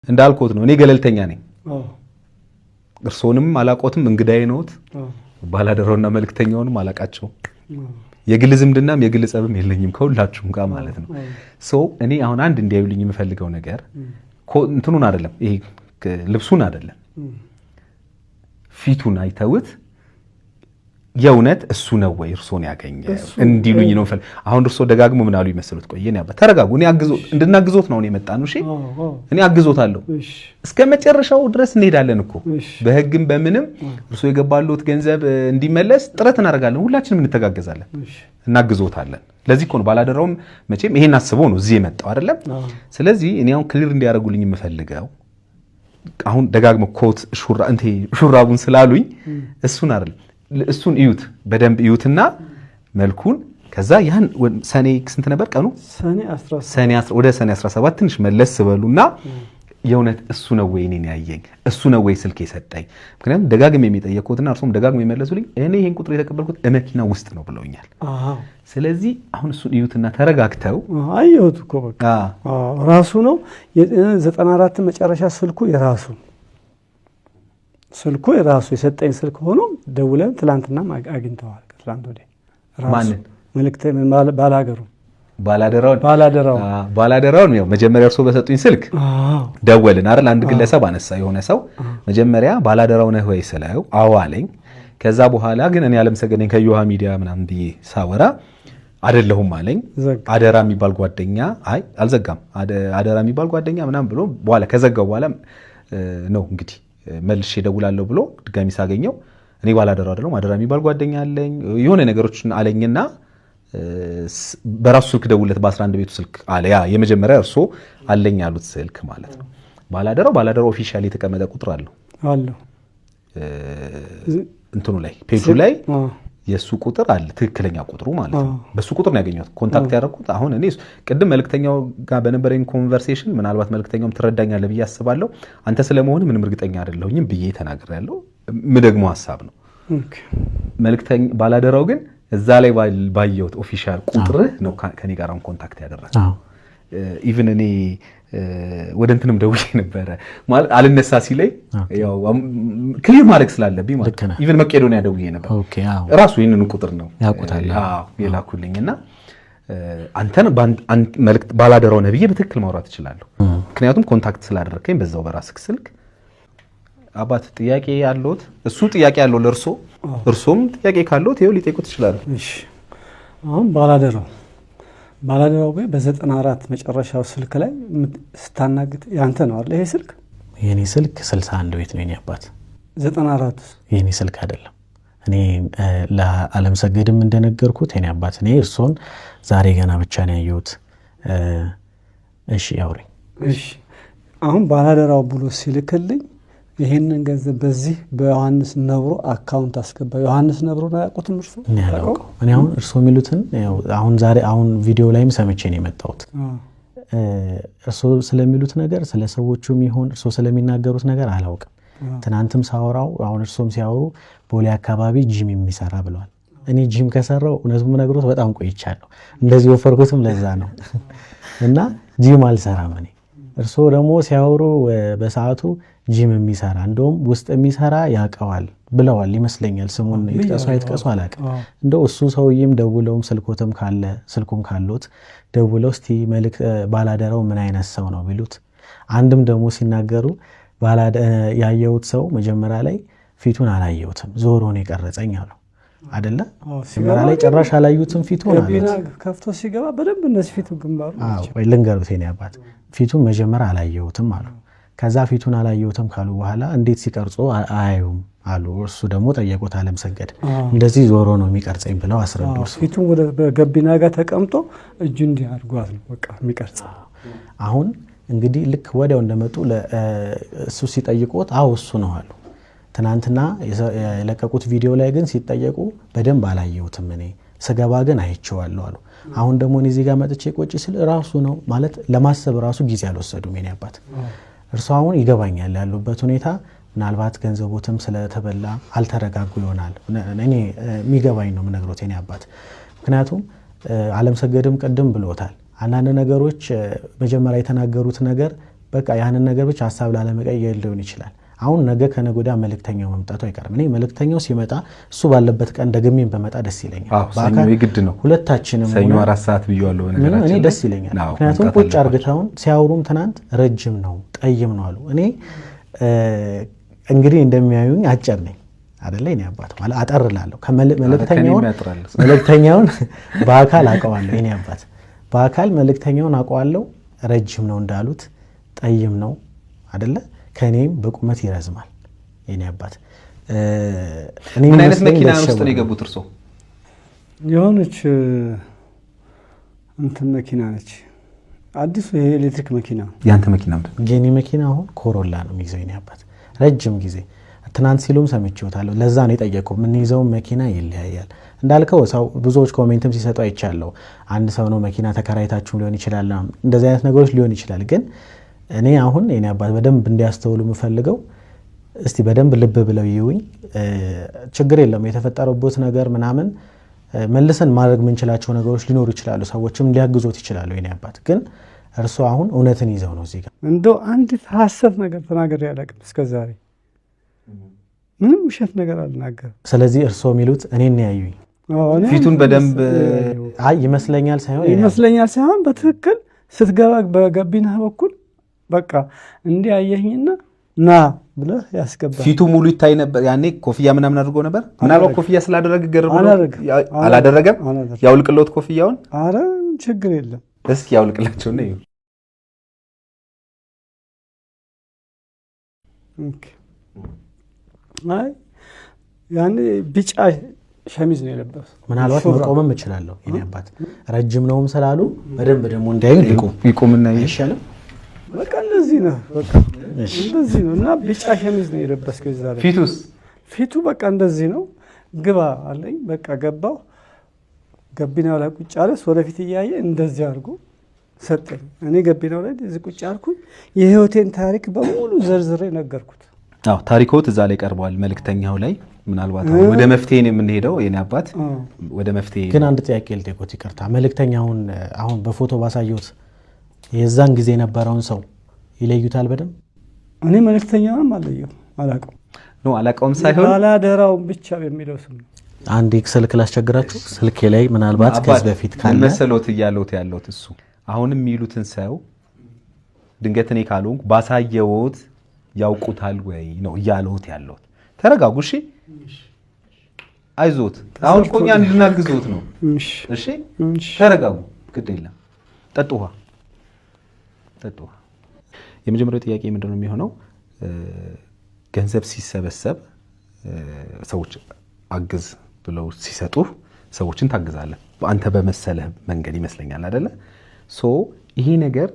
እንዳልኩት ነው። እኔ ገለልተኛ ነኝ። እርሶንም አላቆትም፣ እንግዳዬ ነዎት። ባላደራውና መልእክተኛውንም አላቃቸው። የግል ዝምድናም የግል ጸብም የለኝም ከሁላችሁም ጋር ማለት ነው። So እኔ አሁን አንድ እንዲያዩልኝ የምፈልገው ነገር እንትኑን አይደለም፣ ይሄ ልብሱን አይደለም፣ ፊቱን አይተውት የእውነት እሱ ነው ወይ እርሶን ያገኘ እንዲሉኝ ነው። አሁን እርሶ ደጋግሞ ምን አሉ ይመስሉት? ቆይ የኔ አባት ተረጋጉ። እኔ አግዞ እንድናግዞት ነው የመጣ ነው። እሺ እኔ አግዞታለሁ እስከ መጨረሻው ድረስ እንሄዳለን እኮ በህግም በምንም እርሶ የገባሉት ገንዘብ እንዲመለስ ጥረት እናደርጋለን። ሁላችንም እንተጋገዛለን፣ እናግዞታለን። ለዚህ እኮ ነው ባላደራውም መቼም ይሄን አስቦ ነው እዚህ የመጣው አይደለም። ስለዚህ እኔ አሁን clear እንዲያደርጉልኝ የምፈልገው አሁን ደጋግሞ ኮት ሹራቡን ስላሉኝ እሱን አይደለም፣ እሱን እዩት፣ በደንብ እዩትና መልኩን ከዛ ያን ሰኔ ስንት ነበር ቀኑ? ወደ ሰኔ 17 ትንሽ መለስ በሉና የእውነት እሱ ነው ወይ እኔን ያየኝ? እሱ ነው ወይ ስልክ የሰጠኝ? ምክንያቱም ደጋግሜ የሚጠየቅኩትና እርሶም ደጋግሜ የመለሱልኝ እኔ ይሄን ቁጥር የተቀበልኩት መኪና ውስጥ ነው ብለውኛል። ስለዚህ አሁን እሱን እዩትና ተረጋግተው አየሁት እኮ በቃ ራሱ ነው። 94 መጨረሻ ስልኩ የራሱ ስልኩ የራሱ የሰጠኝ ስልክ ሆኖ ደውለን ትላንትና አግኝተዋል። ከትላንት ወዲያ ማንን? መልእክት ባላገሩ ባላደራውን ባላደራው ባላደራውን ያው መጀመሪያ እርሶ በሰጡኝ ስልክ ደወልን አይደል? አንድ ግለሰብ አነሳ። የሆነ ሰው መጀመሪያ ባላደራው ነህ ወይ ስለው አዎ አለኝ። ከዛ በኋላ ግን እኔ አለምሰገድ ነኝ ከዮሃ ሚዲያ ምናምን ብዬ ሳወራ አይደለሁም አለኝ። አደራ የሚባል ጓደኛ አይ አልዘጋም፣ አደራ የሚባል ጓደኛ ምናምን ብሎ በኋላ ከዘጋው በኋላ ነው እንግዲህ መልሼ እደውላለሁ ብሎ ድጋሚ ሳገኘው እኔ ባላደራው አይደለሁም አደራ የሚባል ጓደኛ አለኝ የሆነ ነገሮችን አለኝና በራሱ ስልክ ደውለት በ11 ቤቱ ስልክ አለ። ያ የመጀመሪያ እርሶ አለኝ ያሉት ስልክ ማለት ነው። ባላደራው official የተቀመጠ ቁጥር አለው አለው እንትኑ ላይ ፔጁ ላይ የእሱ ቁጥር አለ፣ ትክክለኛ ቁጥሩ ማለት ነው። በሱ ቁጥር ነው ያገኘሁት contact ያደረኩት። አሁን እኔ ቅድም መልእክተኛው ጋር በነበረኝ conversation ምናልባት መልእክተኛውም ትረዳኛለህ ብዬ አስባለሁ። አንተ ስለመሆን ምንም እርግጠኛ አይደለሁኝም ብዬ ተናግሬያለሁ። ምደግሞ ሀሳብ ነው። መልእክተኛ ባላደራው ግን እዛ ላይ ባየሁት official ቁጥርህ ነው ከኔ ጋር አሁን contact ያደረገው። Even እኔ ወደ እንትንም ደውዬ ነበረ ማለት አልነሳ ሲለኝ ያው clear ማድረግ ስላለብኝ ማለት even መቄዶንያ ደውዬ ነበር። ራሱ ይህንን ቁጥር ነው የላኩልኝ እና አንተን መልእክት ባላደራው ነህ ብዬ በትክክል ማውራት እችላለሁ። ምክንያቱም contact ስላደረግከኝ በዛው በራስህ ስልክ። አባት ጥያቄ ያለዎት እሱ ጥያቄ ያለው ለእርሶ፣ እርሶም ጥያቄ ካለዎት ይኸው ሊጠይቁት ይችላሉ። እሺ አሁን ባላደራው በ94 መጨረሻው ስልክ ላይ ስታናግጥ ያንተ ነው አይደል? ይሄ ስልክ የኔ ስልክ 61 ቤት ነው የኔ አባት። 94 የኔ ስልክ አይደለም። እኔ ለዓለም ሰገድም እንደነገርኩት የኔ አባት እኔ እርሶን ዛሬ ገና ብቻ ነው ያየሁት። እሺ አውሪኝ። እሺ አሁን ባላደራው ብሎ ሲልክልኝ ይሄንን ገንዘብ በዚህ በዮሐንስ ነብሮ account አስገባ። ዮሐንስ ነብሮ ነው ያውቁትም እርሶ? እኔ አሁን እርሶ የሚሉትን አሁን ዛሬ አሁን ቪዲዮ ላይም ሰምቼ ነው የመጣሁት። እርሶ ስለሚሉት ነገር ስለ ሰዎቹም ይሁን እርሶ ስለሚናገሩት ነገር አላውቅም። ትናንትም ሳወራው አሁን እርሶም ሲያወሩ ቦሌ አካባቢ ጂም የሚሰራ ብለዋል። እኔ ጂም ከሰራው እውነቱን ነግሮት በጣም ቆይቻለሁ። እንደዚህ ወፈርኩትም ለዛ ነው እና ጂም አልሰራም እኔ። እርሶ ደግሞ ሲያወሩ በሰዓቱ ጂም የሚሰራ እንደውም ውስጥ የሚሰራ ያውቀዋል ብለዋል ይመስለኛል። ስሙን ይጥቀሱ አይጥቀሱ አላውቅም። እንደው እሱ ሰውዬም ደውለውም ስልኮትም ካለ ስልኩም ካሎት ደውለው እስቲ መልክ ባላደራው ምን አይነት ሰው ነው ቢሉት፣ አንድም ደግሞ ሲናገሩ ያየሁት ሰው መጀመሪያ ላይ ፊቱን አላየሁትም ዞሮ ነው የቀረጸኝ አሉ። አይደለ መጀመሪያ ላይ ጭራሽ አላዩትም ፊቱን አሉት። ከፍቶ ሲገባ በደንብ እነዚህ ፊቱ ግንባሩ ልንገሩት የኔ አባት ፊቱን መጀመሪያ አላየሁትም አሉ። ከዛ ፊቱን አላየሁትም ካሉ በኋላ እንዴት ሲቀርጹ አያዩም አሉ። እርሱ ደግሞ ጠየቁት ዓለም ሰገድ እንደዚህ ዞሮ ነው የሚቀርጸኝ ብለው አስረዱ። ፊቱን ወደ ገቢና ጋር ተቀምጦ እጁ እንዲህ አድርጓት ነው በቃ የሚቀርጽ። አሁን እንግዲህ ልክ ወዲያው እንደመጡ እሱ ሲጠይቁት አዎ እሱ ነው አሉ። ትናንትና የለቀቁት ቪዲዮ ላይ ግን ሲጠየቁ በደንብ አላየሁትም እኔ ስገባ ግን አይቼዋለሁ አሉ። አሁን ደግሞ እኔ እዚህ ጋር መጥቼ ቆጭ ስል ራሱ ነው ማለት ለማሰብ ራሱ ጊዜ አልወሰዱም የኔ አባት። እርሱ አሁን ይገባኛል ያሉበት ሁኔታ ምናልባት ገንዘቦትም ስለተበላ አልተረጋጉ ይሆናል። እኔ የሚገባኝ ነው የምነግሮት የኔ አባት። ምክንያቱም ዓለም ሰገድም ቅድም ብሎታል። አንዳንድ ነገሮች መጀመሪያ የተናገሩት ነገር በቃ ያንን ነገር ብቻ ሀሳብ ላለመቀየር ሊሆን ይችላል። አሁን ነገ ከነገ ወዲያ መልእክተኛው መምጣቱ አይቀርም። እኔ መልእክተኛው ሲመጣ እሱ ባለበት ቀን ደግሜም በመጣ ደስ ይለኛል። ሰኞ የግድ ነው። ሁለታችንም ሰኞ 4 ሰዓት ብዬዋለሁ። እኔ ደስ ይለኛል። ምክንያቱም ቁጭ አርግተውን ሲያወሩም ትናንት ረጅም ነው ጠይም ነው አሉ። እኔ እንግዲህ እንደሚያዩኝ አጭር ነኝ አይደለ? እኔ አባት ማለት አጠር እላለሁ። መልእክተኛውን በአካል አውቀዋለሁ። እኔ አባት በአካል መልእክተኛውን አውቀዋለሁ። ረጅም ነው እንዳሉት ጠይም ነው አይደለ? ከኔም በቁመት ይረዝማል። የኔ አባት ምን አይነት መኪና ውስጥ ነው የገቡት እርሶ? የሆነች እንትን መኪና ነች፣ አዲሱ ይሄ ኤሌክትሪክ መኪና። ያንተ መኪና ምንድን ነው? የኔ መኪና አሁን ኮሮላ ነው የሚይዘው የኔ አባት። ረጅም ጊዜ ትናንት ሲሉም ሰምቼዎታለሁ። ለዛ ነው የጠየቀው። የምንይዘው መኪና ይለያያል እንዳልከው ሰው ብዙዎች comment ም ሲሰጡ አይቻለሁ። አንድ ሰው ነው መኪና ተከራይታችሁም ሊሆን ይችላል፣ እንደዚህ አይነት ነገሮች ሊሆን ይችላል። ግን እኔ አሁን የኔ አባት በደንብ እንዲያስተውሉ የምፈልገው እስቲ በደንብ ልብ ብለው ይዩኝ። ችግር የለም የተፈጠረበት ነገር ምናምን መልሰን ማድረግ የምንችላቸው ነገሮች ሊኖሩ ይችላሉ። ሰዎችም ሊያግዞት ይችላሉ። የኔ አባት ግን እርሱ አሁን እውነትን ይዘው ነው እዚህ ጋር። እንደው አንዲት ሀሰት ነገር ተናግሬ አላውቅም እስከዛሬ፣ ምንም ውሸት ነገር አልናገርም። ስለዚህ እርሶ የሚሉት እኔን ያዩኝ ፊቱን በደንብ አይ ይመስለኛል ሳይሆን ይመስለኛል ሳይሆን በትክክል ስትገባ በገቢና በኩል በቃ እንዲህ አየኸኝና ና ብለህ ያስገባል። ፊቱ ሙሉ ይታይ ነበር። ያኔ ኮፍያ ምናምን አድርጎ ነበር። ምናልባት ኮፍያ ስላደረገ ገርም አላደረገም። ያውልቅሎት ኮፍያውን። አረ ችግር የለም እስኪ ያውልቅላቸው ነው። Okay። አይ ያኔ ቢጫ ሸሚዝ ነው የለበሰው። ምናልባት መቆምም እችላለሁ። የኔ አባት ረጅም ነውም ስላሉ በደንብ ደግሞ እንዲያዩ ይቁምና አይሻልም? በቃ እንደዚህ ነው። በቃ እንደዚህ ነው እና ቢጫ ሸሚዝ ነው የለበስከው እዛ ላይ። ፊቱስ? ፊቱ በቃ እንደዚህ ነው። ግባ አለኝ። በቃ ገባሁ። ገቢናው ላይ ቁጭ አለ። ወደፊት እያየ እንደዚህ አድርጎ ሰጠኝ። እኔ ገቢናው ላይ እንደዚህ ቁጭ አልኩኝ። የህይወቴን ታሪክ በሙሉ ዘርዝሬ ነገርኩት። አዎ ታሪኮት እዛ ላይ ቀርቧል መልእክተኛው ላይ። ምናልባት አሁን ወደ መፍትሄ ነው የምንሄደው። የኔ አባት ወደ መፍትሄ ግን አንድ ጥያቄ ልጠይቅዎት፣ ይቅርታ። መልእክተኛውን አሁን በፎቶ ባሳየሁት የዛን ጊዜ የነበረውን ሰው ይለዩታል በደንብ? እኔ መልእክተኛውንም አለየሁም፣ አላውቀውም። No አላውቀውም ሳይሆን ባላደራውን ብቻ የሚለው ስም ነው። አንድ ስልክ ላስቸግራችሁ። ስልኬ ላይ ምናልባት ከዚህ በፊት ካለ መሰሎት እያለሁት ያለሁት እሱ አሁንም የሚሉትን ሰው ድንገት እኔ ካልሆንኩ ባሳየዎት ያውቁታል ወይ ነው እያለሁት ያለሁት። ተረጋጉ እሺ፣ አይዞት። አሁን እኮ እኛ እንድናግዞት ነው። እሺ ተረጋጉ፣ ግድ የለም። ጠጡ ውሃ፣ ጠጡ ውሃ። የመጀመሪያው ጥያቄ ምንድን ነው የሚሆነው? ገንዘብ ሲሰበሰብ ሰዎች አግዝ ብለው ሲሰጡ ሰዎችን ታግዛለህ። አንተ በመሰለህ መንገድ ይመስለኛል አይደለ? So ይሄ ነገር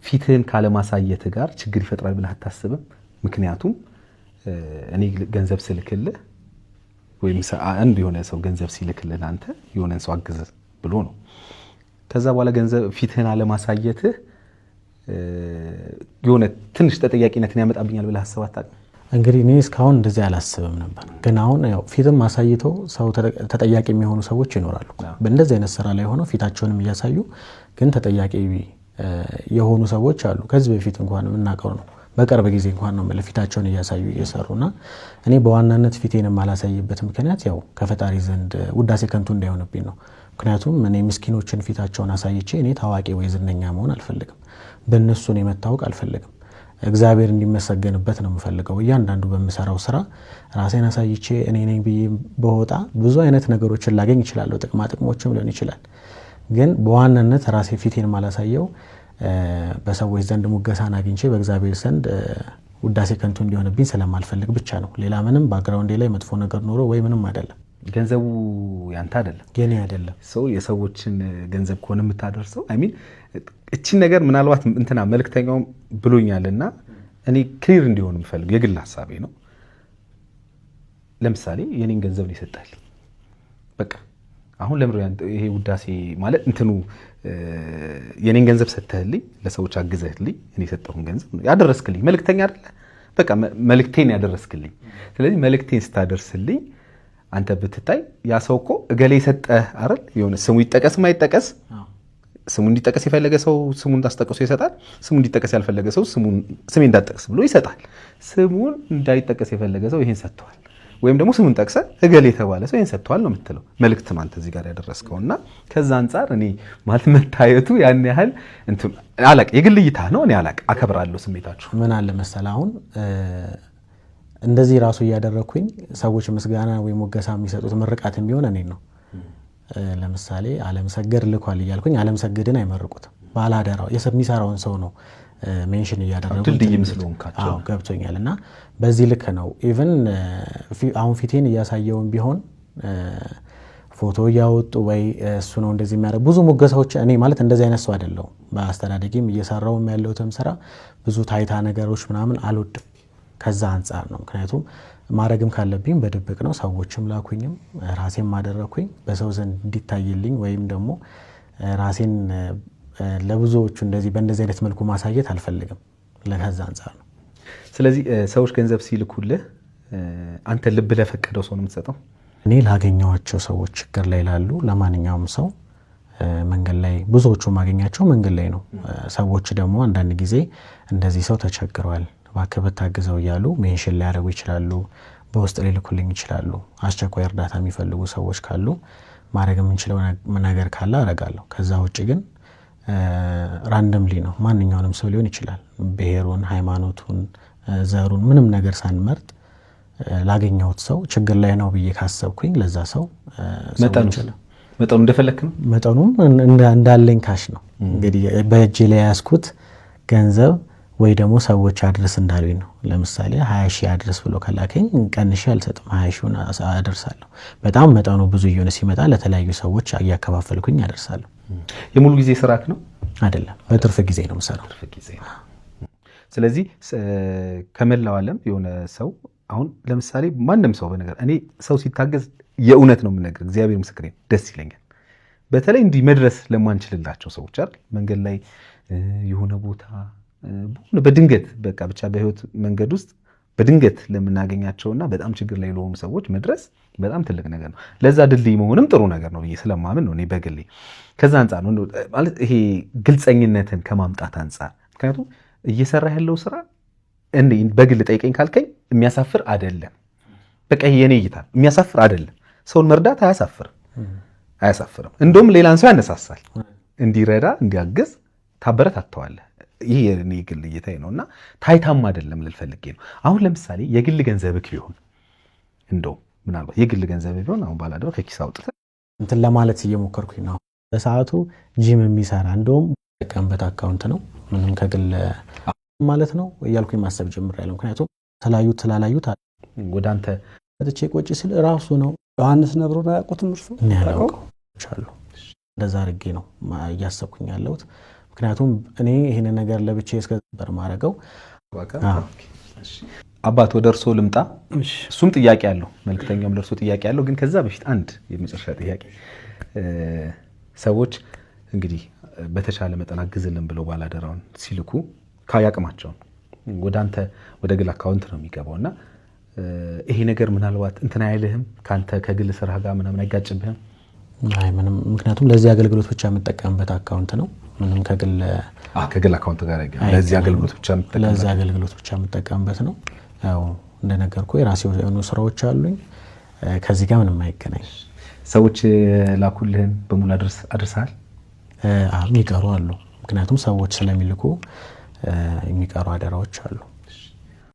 ፊትህን ካለማሳየት ጋር ችግር ይፈጥራል ብለህ አታስብም? ምክንያቱም እኔ ገንዘብ ስልክልህ ወይም አንድ የሆነ ሰው ገንዘብ ሲልክልህ አንተ የሆነን ሰው አግዝ ብሎ ነው። ከዛ በኋላ ገንዘብ ፊትህን አለማሳየትህ የሆነ ትንሽ ተጠያቂነትን ያመጣብኛል ብለህ አስበህ አታውቅም? እንግዲህ እኔ እስካሁን እንደዚህ አላስብም ነበር። ግን አሁን ያው ፊትም አሳይተው ሰው ተጠያቂ የሚሆኑ ሰዎች ይኖራሉ። በእንደዚህ አይነት ስራ ላይ ሆነው ፊታቸውንም እያሳዩ ግን ተጠያቂ የሆኑ ሰዎች አሉ። ከዚህ በፊት እንኳን የምናውቀው ነው። በቅርብ ጊዜ እንኳን ነው የምልህ ፊታቸውን እያሳዩ እየሰሩና እኔ በዋናነት ፊቴን የማላሳይበት ምክንያት ያው ከፈጣሪ ዘንድ ውዳሴ ከንቱ እንዳይሆንብኝ ነው። ምክንያቱም እኔ ምስኪኖችን ፊታቸውን አሳይቼ እኔ ታዋቂ ወይ ዝነኛ መሆን አልፈልግም። በእነሱ እኔ መታወቅ አልፈልግም። እግዚአብሔር እንዲመሰገንበት ነው የምፈልገው። እያንዳንዱ በምሰራው ስራ ራሴን አሳይቼ እኔ ነኝ ብዬ በወጣ ብዙ አይነት ነገሮችን ላገኝ እችላለሁ። ጥቅማ ጥቅሞችም ሊሆን ይችላል። ግን በዋናነት ራሴ ፊቴን ማላሳየው በሰዎች ዘንድ ሙገሳን አግኝቼ በእግዚአብሔር ዘንድ ውዳሴ ከንቱ እንዲሆንብኝ ስለማልፈልግ ብቻ ነው። ሌላ ምንም background ኤ ላይ መጥፎ ነገር ኖሮ ወይ ምንም አይደለም። ገንዘቡ ያንተ አይደለም፣ የኔ አይደለም። ሰው የሰዎችን ገንዘብ ከሆነ የምታደርሰው I mean እቺን ነገር ምናልባት እንትና መልእክተኛውም ብሎኛልና እኔ clear እንዲሆን የምፈልግ የግል ሀሳቤ ነው። ለምሳሌ የኔን ገንዘብ ነው ይሰጣል። በቃ አሁን ለምሮ ይሄ ውዳሴ ማለት እንትኑ የኔን ገንዘብ ሰጥተህልኝ ለሰዎች አግዘህልኝ እኔ የሰጠሁን ገንዘብ ነው ያደረስክልኝ። መልእክተኛ አይደለ? በቃ መልእክቴን ያደረስክልኝ። ስለዚህ መልእክቴን ስታደርስልኝ አንተ ብትታይ ያ ሰው እኮ እገሌ ሰጠህ አይደል? የሆነ ስሙ ይጠቀስም አይጠቀስ ስሙ እንዲጠቀስ የፈለገ ሰው ስሙን እንዳስጠቅሶ ይሰጣል። ስሙ እንዲጠቀስ ያልፈለገ ሰው ስሜ እንዳጠቅስ ብሎ ይሰጣል። ስሙን እንዳይጠቀስ የፈለገ ሰው ይሄን ሰጥቷል፣ ወይም ደግሞ ስሙን ጠቅሰ እገሌ የተባለ ሰው ይሄን ሰጥቷል ነው የምትለው። መልእክት ነው አንተ እዚህ ጋር ያደረስከው እና ከዛ አንጻር እኔ ማለት መታየቱ ያን ያህል እንትን አላቅ፣ የግል እይታ ነው። እኔ አላቅ፣ አከብራለሁ ስሜታችሁ። ምን አለ መሰለህ አሁን እንደዚህ ራሱ እያደረግኩኝ ሰዎች ምስጋና ወይ ሞገሳ የሚሰጡት ምርቃት ቢሆን እኔን ነው። ለምሳሌ አለምሰገድ ልኳል እያልኩኝ አለምሰገድን አይመርቁትም። ባላደራው የሚሰራውን ሰው ነው mention እያደረጉ ድልድይም ስለሆንካቸው ገብቶኛል። እና በዚህ ልክ ነው። Even አሁን ፊቴን እያሳየውን ቢሆን ፎቶ እያወጡ ወይ እሱ ነው እንደዚህ የሚያደርግ ብዙ ሙገሳዎች። እኔ ማለት እንደዚህ አይነት ሰው አይደለሁም። በአስተዳደጌም እየሰራውም ያለሁትም ስራ ብዙ ታይታ ነገሮች ምናምን አልወድም። ከዛ አንጻር ነው። ምክንያቱም ማድረግም ካለብኝ በድብቅ ነው። ሰዎችም ላኩኝም ራሴም አደረኩኝ በሰው ዘንድ እንዲታይልኝ ወይም ደግሞ ራሴን ለብዙዎቹ እንደዚህ በእንደዚህ አይነት መልኩ ማሳየት አልፈልግም። ለከዛ አንጻር ነው። ስለዚህ ሰዎች ገንዘብ ሲልኩልህ አንተ ልብ ለፈቀደው ሰው ነው የምትሰጠው? እኔ ላገኘኋቸው ሰዎች፣ ችግር ላይ ላሉ ለማንኛውም ሰው መንገድ ላይ፣ ብዙዎቹ ማገኛቸው መንገድ ላይ ነው። ሰዎች ደግሞ አንዳንድ ጊዜ እንደዚህ ሰው ተቸግሯል እባክህ ብታግዘው እያሉ mention ሊያደርጉ ይችላሉ። በውስጥ ሊልኩልኝ ይችላሉ። አስቸኳይ እርዳታ የሚፈልጉ ሰዎች ካሉ ማድረግ የምንችለው ነገር ካለ አደርጋለሁ። ከዛ ውጭ ግን randomly ነው። ማንኛውንም ሰው ሊሆን ይችላል። ብሔሩን፣ ሃይማኖቱን፣ ዘሩን ምንም ነገር ሳንመርጥ ላገኘሁት ሰው ችግር ላይ ነው ብዬ ካሰብኩኝ ለዛ ሰው መጠኑ እንደፈለክ ነው። መጠኑም እንዳለኝ cash ነው። እንግዲህ በእጄ ላይ ያዝኩት ገንዘብ ወይ ደግሞ ሰዎች አድርስ እንዳሉኝ ነው። ለምሳሌ 20,000 አድርስ ብሎ ከላከኝ ቀንሼ አልሰጥም፣ 20,000ውን አደርሳለሁ። በጣም መጠኑ ብዙ እየሆነ ሲመጣ ለተለያዩ ሰዎች እያከፋፈልኩኝ አደርሳለሁ። የሙሉ ጊዜ ስራክ ነው? አይደለም፣ በትርፍ ጊዜ ነው የምሰራው። ስለዚህ ከመላው ዓለም የሆነ ሰው አሁን ለምሳሌ ማንም ሰው በነገር እኔ ሰው ሲታገዝ የእውነት ነው የምነግርህ፣ እግዚአብሔር ምስክሬ ደስ ይለኛል። በተለይ እንዲህ መድረስ ለማንችልላቸው ሰዎች አይደል መንገድ ላይ የሆነ ቦታ በድንገት በቃ ብቻ በህይወት መንገድ ውስጥ በድንገት ለምናገኛቸውና በጣም ችግር ላይ ለሆኑ ሰዎች መድረስ በጣም ትልቅ ነገር ነው። ለዛ ድልድይ መሆንም ጥሩ ነገር ነው ብዬ ስለማምን ነው እኔ በግሌ። ከዛ አንጻር ነው ማለት ይሄ ግልጸኝነትን ከማምጣት አንጻር፣ ምክንያቱም እየሰራ ያለው ስራ እኔ በግል ጠይቀኝ ካልከኝ የሚያሳፍር አይደለም። በቃ ይሄ የኔ እይታ የሚያሳፍር አይደለም። ሰውን መርዳት አያሳፍርም፣ አያሳፍርም። እንደውም ሌላን ሰው ያነሳሳል፣ እንዲረዳ እንዲያግዝ ታበረታተዋለህ። ይሄ የኔ ግል እይታዬ ነውና ታይታም አይደለም ልል ፈልጌ ነው። አሁን ለምሳሌ የግል ገንዘብህ ቢሆን እንደው ምናልባት የግል ገንዘብህ ቢሆን አሁን ባላደራው ከኪስ አውጥተህ እንትን ለማለት እየሞከርኩኝ ነው። በሰዓቱ ጂም የሚሰራ እንደውም ጠቀምበት account ነው ምንም ከግል ማለት ነው እያልኩኝ ማሰብ ጀምሬያለሁ። ምክንያቱም ተላዩት ስላላዩት ወደ አንተ መጥቼ ቆጭ ስል ራሱ ነው። ዮሐንስ ነብሮን አያውቁትም እርሱ? እኔ አላውቀውም አሉ። እንደዛ አድርጌ ነው እያሰብኩኝ ያለሁት። ምክንያቱም እኔ ይሄንን ነገር ለብቻዬ እስከ ነበር ማረገው። አባት ወደ እርሶ ልምጣ። እሱም ጥያቄ አለው፣ መልክተኛውም ለእርሶ ጥያቄ አለው። ግን ከዛ በፊት አንድ የመጨረሻ ጥያቄ፣ ሰዎች እንግዲህ በተሻለ መጠን አግዝልን ብለው ባላደራውን ሲልኩ ካያቅማቸውን ወደ አንተ ወደ ግል account ነው የሚገባውና ይሄ ነገር ምናልባት እንትን አይልህም? ካንተ ከግል ስራ ጋር ምናምን አይጋጭብህም? አይ ምንም፣ ምክንያቱም ለዚህ አገልግሎት ብቻ የምጠቀምበት account ነው። ምንም ከግል ከግል account ጋር አይገናኝም። ለዚህ አገልግሎት ብቻ የምትጠቀምበት ለዚህ አገልግሎት ብቻ የምጠቀምበት ነው። ያው እንደነገርኩህ የራሴ የሆኑ ስራዎች አሉኝ። ከዚህ ጋር ምንም አይገናኝም። ሰዎች ላኩልህን በሙሉ አድርሰሃል? የሚቀሩ አሉ። ምክንያቱም ሰዎች ስለሚልኩ የሚቀሩ አደራዎች አሉ።